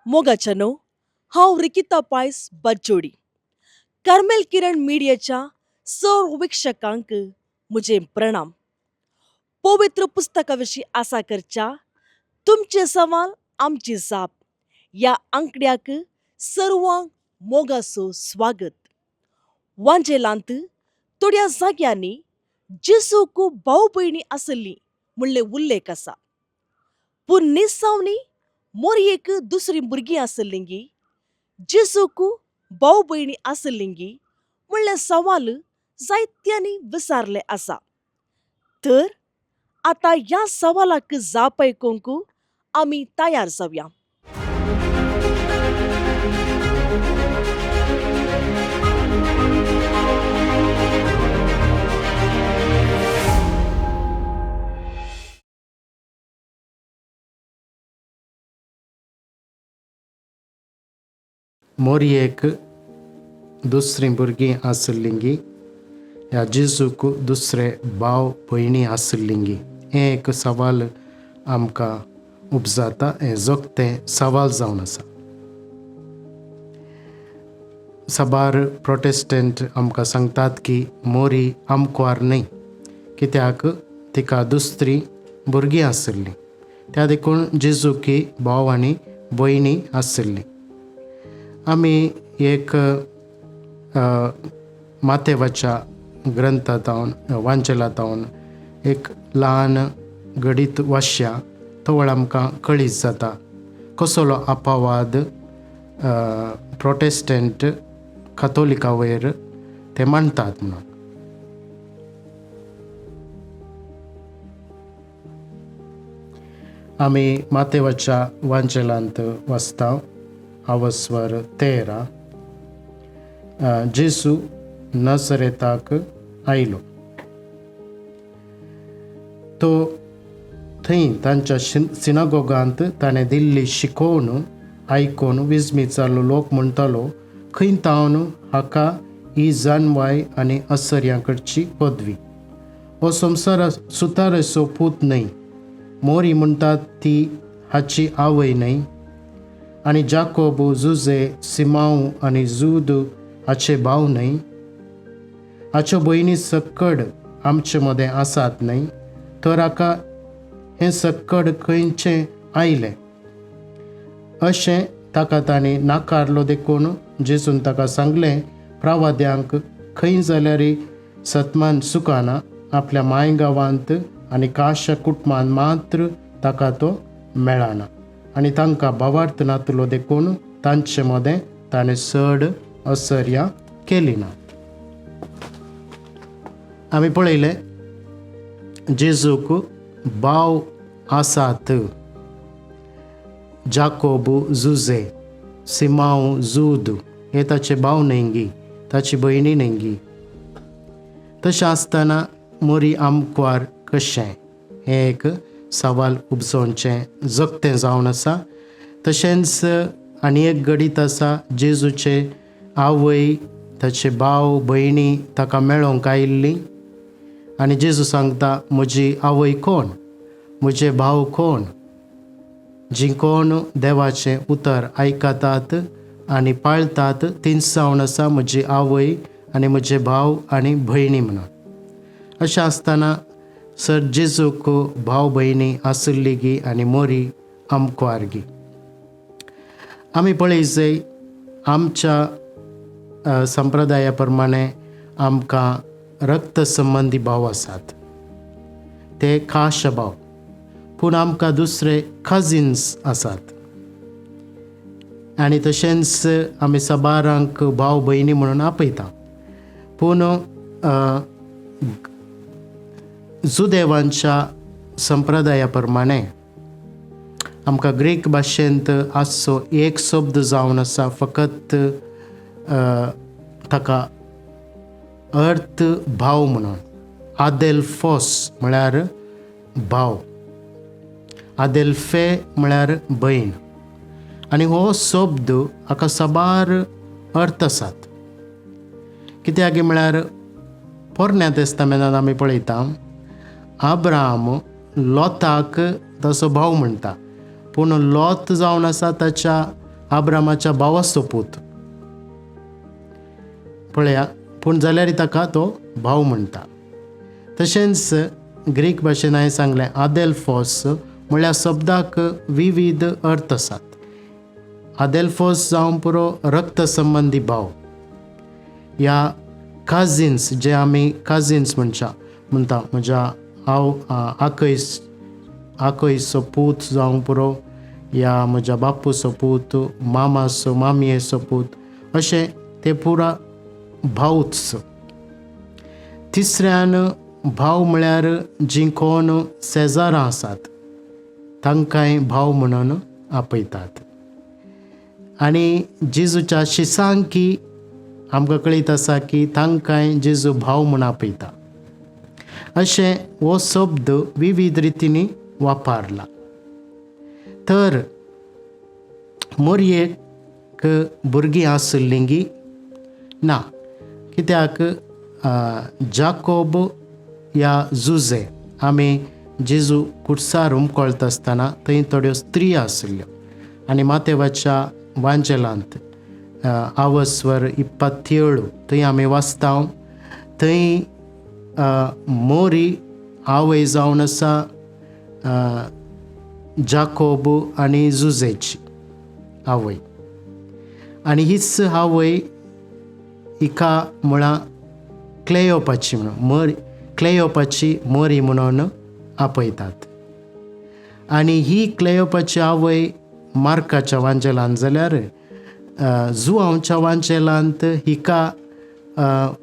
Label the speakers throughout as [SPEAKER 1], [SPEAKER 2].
[SPEAKER 1] मोगाच्यानो, हांव रिकिता पायस बच्चोडी. कार्मेल किरण मिडियाच्या सर्व वीक्षकांक म्हजें प्रणाम. पवित्र पुस्तका विशीं आसा करच्या तुमचे सवाल आमची जाप ह्या आंकड्याक सर्वांक मोगाचो स्वागत. वांजेलांत थोड्या जाग्यांनी जेजूक भाव भयणी आसली म्हणले उल्लेख आसा, पूण निसावनी मोरयेक दुसरी भुरगीं आसलींगी, जेजूक भाव भयणी आसलींगी म्हणलें सवाल जायत्यांनी विचारलें आसा. तर आतां ह्या सवालाक जाप आयकूंक आमी तयार जावया.
[SPEAKER 2] मोरयेक दुसरीं भुरगीं आसलींगी ह्या जेजूक दुसरे भाव भयणी आसलींगी हें एक सवाल आमकां उपजाता. हें जोगतें सवाल जावन आसा. साबार प्रोटेस्टंट आमकां सांगतात की मोरी आमकवार न्हय, कित्याक तिका दुसरी भुरगीं आसलीं, त्या देखून जेजूकी भाव आनी भयणी आसली. आमी एक मातेवाच्या ग्रंथांत वांचेलांत एक ल्हान घडीत वाश्या तवळ आमकां कळीत जाता कसलो अपवाद प्रोटेस्टंट कातोलिका वयर ते मांडटात म्हणून. आमी मातेवाच्या वांचेलांत वाचता अवस्वर 13. जेजू नजरेताक आयलो, तो थंय तांच्या सिनागोगांत ताणें दिल्ली शिकोवन आयकून विस्मीत जाल्लो लोक म्हणटालो, खंय तावन हाका ही जानवाय आनी असर्यां कडची पदवी? हो संवसारा सुतारेचो पूत न्हय, मोरी म्हणटात ती हाची आवय न्हय, आनी जाकोब, जुजे, सिमांव आनी जूद हाचे भाव न्हय? हाच्यो भयणी सक्कड आमचे मदें आसात न्हय? तर हाका हें सक्कड खंयचें आयलें? अशें ताका तांणी नाकारलो देखून जेजून ताका सांगलें, प्रवाद्यांक खंय जाल्यार सतमान चुकना, आपल्या माय गांवांत आनी काशा कुटुंबान मात्र ताका तो मेळना, आनी तांकां भावार्थ नातलो देखून तांचे मदें ताणें चड असर्या केली ना. आमी पळयलें जेजूक भाव आसात, जाकोब, जुजे, सिमांव, जूद हे ताचे भाव न्हयगी, ताची भयणी न्हयगी. तशें आसतना मोरी आमकवार कशें हें एक सवाल उपजोवचें जगतें जावन आसा. तशेंच आनी एक घडीत आसा, जेजूचे आवय ताचे भाव भयणी ताका मेळोंक आयिल्ली आनी जेजू सांगता, म्हजी आवय कोण, म्हजे भाव कोण? जीं कोण देवाचें उतर आयकतात आनी पाळतात तींच जावन आसा म्हजी आवय आनी म्हजे भाव आनी भयणी म्हणून. अशें आसतना सर जेजूक भाव भयणी आसली गी आनी मोरी आमकवारगी. आमी पळय जाय आमच्या संप्रदाया प्रमाणे आमकां रक्त संबंदी भाव आसात, ते खास भाव, पूण आमकां दुसरे कजिन्स आसात आनी तशेंच आमी साबारांक भाव भयणी म्हणून आपयता. पूण जुदेवांच्या संप्रदाया प्रमाणे आमकां ग्रीक भाशेंत आसचो एक शब्द जावन आसा, फकत ताका अर्थ भाव म्हणून. आदेल्फोस म्हळ्यार भाव, आदेल्फे म्हळ्यार भयण, आनी हो शब्द हाका साबार अर्थ आसात. कित्याक म्हळ्यार पोरण्या तेस्तामेंतांत आमी पळयता आब्राम लोताक तसो भाव म्हणटा, पूण लोत जावन आसा ताच्या आब्रामाच्या भावाचो पूत पळया, पूण जाल्यार ताका तो भाव म्हणटा. तशेंच ग्रीक भाशेन हांवें सांगलें आदेल्फोस म्हळ्यार शब्दाक विविध अर्थ आसात. आदेल्फोस जावं पुरो रक्त संबंदी भाव या काजीन्स, जे आमी काजीन्स म्हणटा, म्हज्या हांव आकयचो पूत जावं पुरो या म्हज्या बापूचो पूत, मामाचो मामयेचो पूत, अशें ते पुरा भावूच. तिसऱ्यान भाव म्हळ्यार जीं कोण शेजारां आसात तांकांय भाव म्हणून आपयतात. आनी जेजूच्या शिसांकी आमकां कळीत आसा की तांकांय जेजू भाव म्हूण आपयता. अशें हो शब्द विविध रितींनी वापरला. तर मोरयेक भुरगीं आशिल्लीं गी ना, कित्याक जाकोब या जुजे आमी जेजू कुर्सार हुमकळटा आसतना थंय थोड्यो स्त्री आशिल्ल्यो आनी मातेवाच्या वांजेलांत आवस्वर 27 थंय आमी वाचता. थंय मोरी आवय जावन आसा जाकोब आनी जुजेची आवय, आनी हीच आवय हिका म्हळ्यार क्लेयोपाची म्हणून मोरी, क्लेयोपाची मोरी म्हणून आपयतात. आनी ही क्लेयोपाची आवय मार्काच्या वांजेलांत जाल्यार जुआंवच्या वांजेलांत हिका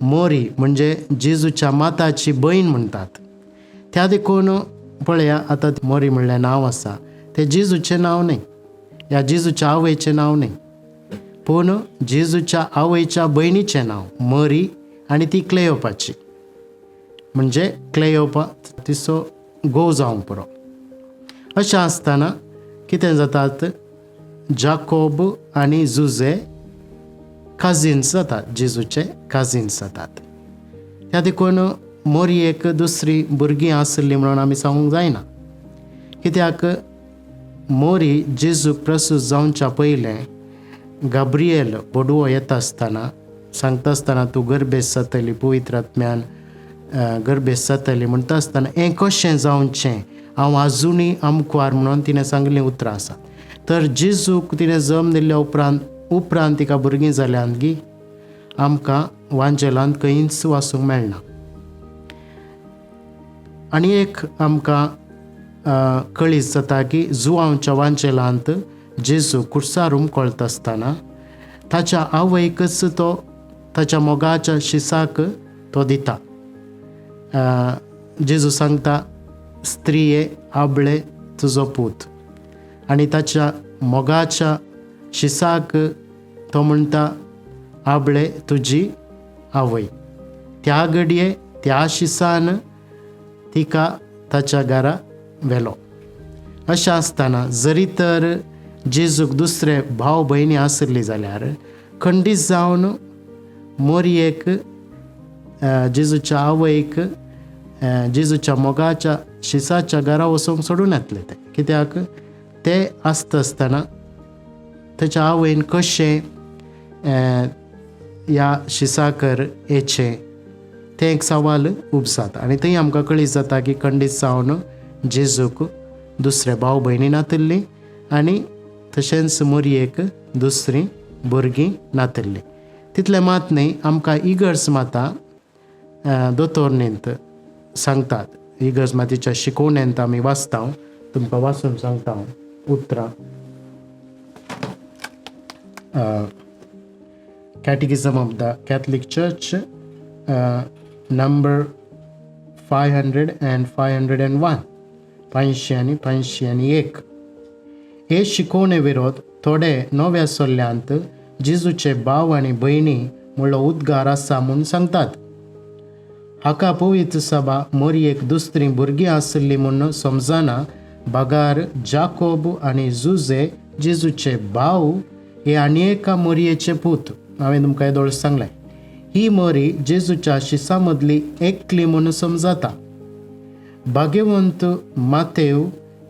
[SPEAKER 2] मोरी म्हणजे जेजूच्या माताची भयण म्हणटात. त्या देखून पळया आतां मोरी म्हणल्यार नांव आसा तें जेजूचें नांव न्हय ह्या जेजूच्या आवयचें नांव न्हय, पूण जेजूच्या आवयच्या भयणीचें नांव मोरी आनी ती क्लेयोपाची, म्हणजे क्लेयोपा तिचो घोव जावंक पुरो. अशें आसतना कितें जातात, जाकोब आनी जुजे काजीन्स जातात, जेजूचे काजीन्स जातात. त्या देखून मोरयेक दुसरी भुरगीं आसली म्हणून आमी सांगूंक जायना, कित्याक मोरी जेजूक प्रसूत जावच्या पयलें गाब्रिएल बोडवो येता आसतना सांगता आसतना तूं गर्भेस्त जातली, पवित्र आत्म्यान गर्भेस्त जातली म्हणटा आसतना हें कशें जावचें, हांव आजुनूय आमकवार म्हणून तिणें सांगलीं उतरां आसात. तर जेजूक तिणें जल्म दिल्ल्या उपरांत तिका भुरगीं जाल्यान गी आमकां वांजेलांत खंयच वाचूंक मेळना. आनी एक आमकां कळीत जाता की जुआंवच्या वांजेलांत जेजू कुर्सार हुमकळटा आसतना ताच्या आवयकच तो ताच्या मोगाच्या शिसाक तो दिता. जेजू सांगता स्त्रिये आबळे तुजो पूत, आनी ताच्या मोगाच्या शिसाक तो म्हणटा आबळे तुजी आवय. त्या घडये त्या शिसान तिका ताच्या घरा व्हेलो. अशें आसतना जरी तर जेजूक दुसरे भाव भयणी आसली जाल्यार खंडीत जावन मोरयेक जेजूच्या आवयक जेजूच्या मोगाच्या शिसाच्या घरा वचूंक सोडून येतले ते, कित्याक ते आसता आसतना ताच्या आवयन कशें ह्या शिसाकर येचें तें एक सवाल उपजाता. आनी थंय आमकां कळीत जाता की खंडीत जावन जेजूक दुसरे भाव भयणी नातिल्ली आनी तशेंच मोरयेक दुसरी भुरगीं नातिल्ली. तितलें मात न्हय, आमकां इगर्ज माता दोतोरणींत सांगतात, इगर्ज मातेच्या शिकोवणेंत आमी वाचता, तुमकां वाचून सांगता उतरां. Catechism of the Catholic Church, number 500 and 501, 500 आनी 501. हे शिकोवणे विरोध थोडे नव्या सल्ल्यांत जेजूचे भाव आनी भयणी म्हणलो उद्गार आसा म्हूण सांगतात. हाका पवित्र सभा मोरयेक दुसरी भुरगीं आसली म्हूण समजना, बगार जाकोब आनी जुजे जेजूचे भाव हे आनी एका मोरयेचे पूत. हांवें तुमकां येदोळ सांगलें, ही मोरी जेजूच्या शिसा मदली एकली म्हूण समजता. भाग्यवंत मातेव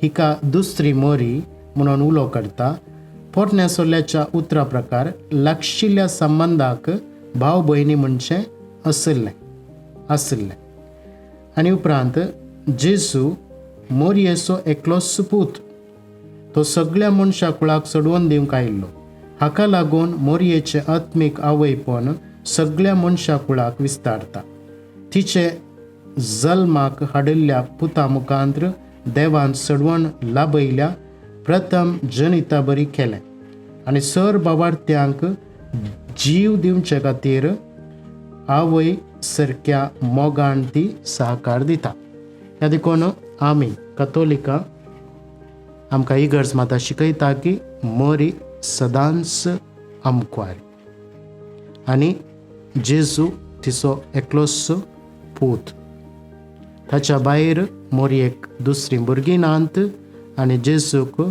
[SPEAKER 2] हिका दुसरी मोरी म्हणून उलो करता पोरण्या सोल्याच्या उतरा प्रकार लागशिल्ल्या संबंदाक भाव भयणी म्हणचें आशिल्लें आशिल्लें. आनी उपरांत जेजू मोरयेचो एकलोच पूत, तो सगळ्या मनशा कुळाक सोडवून दिवंक आयिल्लो. हाका लागून मोरयेचें आत्मीक आवयपण सगळ्या मनशा कुळाक विस्तारता. तिचे जल्माक हाडिल्ल्या पुता मुखांत्र देवान सडवण लाभयल्या प्रथम जनिता बरी केलें आनी सर बावार्थ्यांक जीव दिवचे खातीर आवय सारक्या मोगान ती सहकार दिता. ह्या देखून आमी कतोलिकां आमकां इगर्ज माता शिकयता की मोरी सदांच आमक्वार आनी जेजू तिचो एकलोच पूत. ताच्या भायर मोरयेक दुसरीं भुरगीं नात आनी जेजूक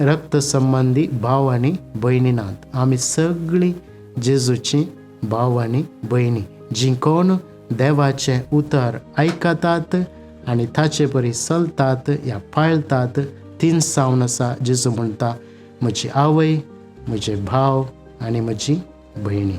[SPEAKER 2] रक्त संबंदी भाव आनी भयणी नात. आमी सगळीं जेजूची भाव आनी भयणी, जीं कोण देवाचें उतर आयकतात आनी ताचे बरी चलतात या पाळतात तीन सावन आसा. जेजू म्हणटा, म्हजी आवय, म्हजे भाव आनी म्हजी भयणी.